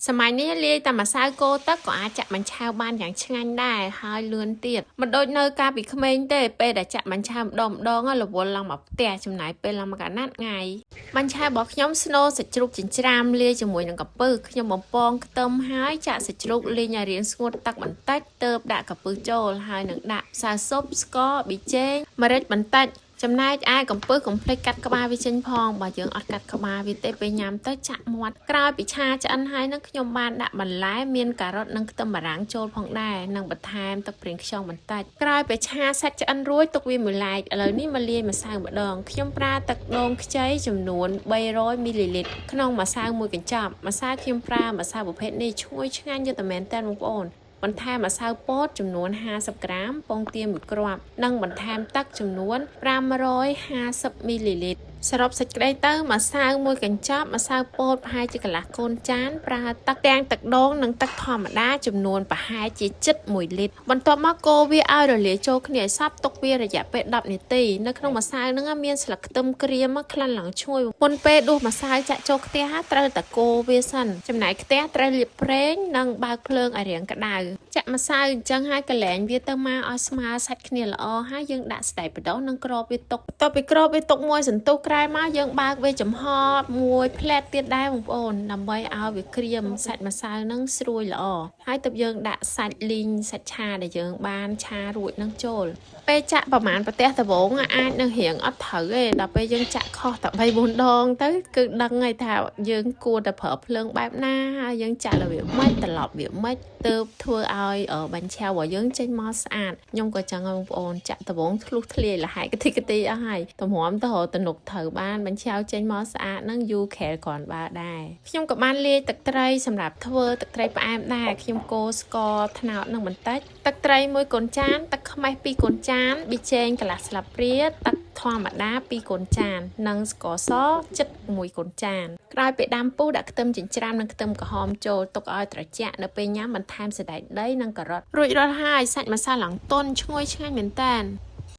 សម័យនេះលាយតែម្សៅកូរទឹកក៏អាចចាក់បញ្ឆេវបានយ៉ាងឆ្ងាញ់ដែរហើយលឿនទៀតមិនដូចនៅកាលពីក្មេងទេពេលដែលចាក់បញ្ឆេវម្ដងម្ដងរវល់ឡើងមកផ្ទះចំណាយពេលឡើងមកកណាត់ថ្ងៃបញ្ឆេវរបស់ខ្ញុំស្នូសាច់ជ្រូកចិញ្ច្រាំលាយជាមួយនឹងកាពឹសខ្ញុំបំពងខ្ទឹមហើយចាក់សាច់ជ្រូកលីងឲ្យរាងស្ងួតទឹកបន្តិចទើបដាក់កាពឹសចូលហើយនឹងដាក់ម្សៅស៊ុបស្ករប៊ីចេងម្រេចបន្តិចចំណែកឯកំពឹសកុំភ្លេចកាត់ក្បាលវាចេញផងបើយើងអត់កាត់ក្បាលវាទេពេលញ៉ាំទៅចាក់មាត់ក្រោយពីឆាឆ្អិនហើយនឹងខ្ញុំបានដាក់បន្លែមានការ៉ុតនិងខ្ទឹមបារាំងចូលផងដែរនិងបន្ថែមទឹកប្រេងខ្យងបន្តិចក្រោយពេលឆាសាច់ឆ្អិនរួចទុកវាមួយឡែកឥឡូវនេះមកលាយម្សៅម្ដងខ្ញុំប្រើទឹកដូងខ្ចីចំនួន300មីលីលីត្រក្នុងម្សៅមួយកញ្ចប់ម្សៅខ្ញុំប្រើម្សៅប្រភេទនេះឈ្ងុយឆ្ងាញ់យកតែមែនតើបងប្អូនបន្ថែមម្សៅពោតចំនួន50ក្រាមពងទាមួយគ្រាប់និងបន្ថែមទឹកចំនួន550មីលីលីត្រសរុបសេចក្តីទៅម្សៅមួយកញ្ចប់ម្សៅពោតប្រហែលជាកន្លះកូនចានប្រើទឹកទាំងទឹកដូងនិងទឹកធម្មតាចំនួនប្រហែលជាជិត1លីត្របន្ទាប់មកកូរវាឲ្យរលាយចូលគ្នាឲ្យសព្វទុកវារយៈពេល10នាទីនៅក្នុងម្សៅហ្នឹងមានស្លឹកខ្ទឹមក្រៀមក្លិនឡើងឈ្ងុយមុនពេលដួសម្សៅចាក់ចូលខ្ទះត្រូវតែកូរវាសិនចំណែកខ្ទះត្រូវលាបប្រេងនិងបើកភ្លើងឲ្យរាងក្តៅចាក់ម្សៅអញ្ចឹងហើយកលែងវាទៅមកឲ្យស្មើសាច់គ្នាល្អហើយយើងដាក់សណ្តែកបណ្ដុះនិងក្របវាទុកបន្ទាប់ពីក្របវាទុកមួយសន្ទុះក្រោយមកយើងបើកវាចំហមួយផ្លែតទៀតដែរបងប្អូនដើម្បីឲ្យវាក្រៀមសាច់ម្សៅហ្នឹងស្រួយល្អហើយទើបយើងដាក់សាច់លីងសាច់ឆាដែលយើងបានឆារួចហ្នឹងចូលពេលចាក់ប្រហែលប្រទេសដំបូងអាចនឹងរៀងអត់ត្រូវទេដល់ពេលយើងចាក់ខុសតែ3 4ដងទៅគឺដឹងហើយថាយើងគួរតែប្រើភ្លើងបែបណាហើយយើងចាក់របៀបម៉េចត្រឡប់វាម៉េចទើបធ្វើឲ្យបាញ់ឆាវរបស់យើងចេញមកស្អាតខ្ញុំក៏ចឹងបងប្អូនចាក់ដំបងធ្លុះធ្លាយលហែកតិកទីអស់ហើយតម្រាំទៅរកទំនុកត្រូវបានបាញ់ឆាវចេញមកស្អាតហ្នឹងយូរក្រែលគ្រាន់បើដែរខ្ញុំក៏បានលាយទឹកត្រីសម្រាប់ធ្វើទឹកត្រីផ្អែមដែរខ្ញុំកូរស្ករត្នោតនឹងបន្តិចទឹកត្រីមួយកូនចានទឹកខ្មេះ2កូនចានប៊ីចេងកន្លះស្លាបព្រាទឹកធម្មតា2កូនចាននិងស្ករសជិត1កូនចានក្រោយពេលដាំពុះដាក់ខ្ទឹមចិញ្ច្រាំនិងខ្ទឹមក្រហមចូលទុកឲ្យត្រជាក់នៅពេលញ៉ាំបន្ថែមសណ្តែកដីនិងការ៉ុតរួចរាល់ហើយសាច់ម្សៅឡើងទន់ឈ្ងុយឆ្ងាញ់មែនតើ។